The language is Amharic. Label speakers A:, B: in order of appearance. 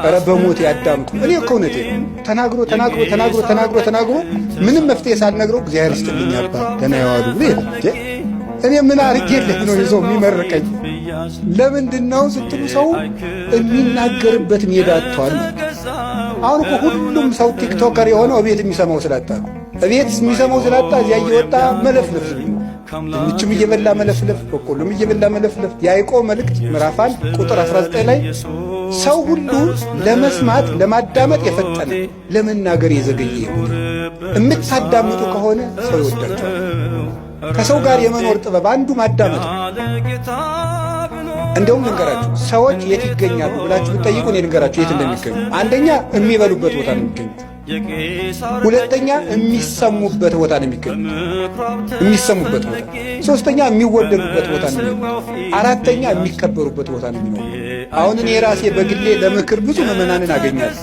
A: ኧረ በሞት ያዳምጡ። እኔ እኮ እውነቴን ነው። ተናግሮ ተናግሮ ተናግሮ ተናግሮ ተናግሮ ምንም መፍትሄ ሳልነግረው "እግዚአብሔር ይስጥልኝ አባ፣ ደህና ይዋሉ" ብሎ ሄደ። እኔ ምን አድርጌልህ ነው ይዞ የሚመርቀኝ? ለምንድን ነው ስትሉ ሰው የሚናገርበት ሜዳ አጥቷል። አሁን እኮ ሁሉም ሰው TikToker የሆነው እቤት የሚሰማው ስላጣ ነው። እቤት የሚሰማው ስላጣ እዚያ እየወጣ መለፍለፍ፣ ድንችም እየበላ መለፍለፍ፣ በቆሎም እየበላ መለፍለፍ። የያዕቆብ መልእክት ምዕራፍ 1 ቁጥር 19 ላይ ሰው ሁሉ ለመስማት ለማዳመጥ የፈጠነ፣ ለመናገር የዘገየ ይሁን። የምታዳምጡ ከሆነ ሰው ይወዳቸዋል። ከሰው ጋር የመኖር ጥበብ አንዱ ማዳመጥ ነው። እንደውም ልንገራችሁ፣ ሰዎች የት ይገኛሉ ብላችሁ ብትጠይቁ እኔ ልንገራችሁ የት እንደሚገኙ። አንደኛ የሚበሉበት ቦታ ነው የሚገኙት። ሁለተኛ የሚሰሙበት ቦታ ነው የሚገኙት፣ የሚሰሙበት ቦታ። ሶስተኛ የሚወደዱበት ቦታ ነው የሚገኙት። አራተኛ የሚከበሩበት ቦታ ነው የሚኖሩ። አሁን እኔ ራሴ በግሌ ለምክር ብዙ ምዕመናንን አገኛለሁ።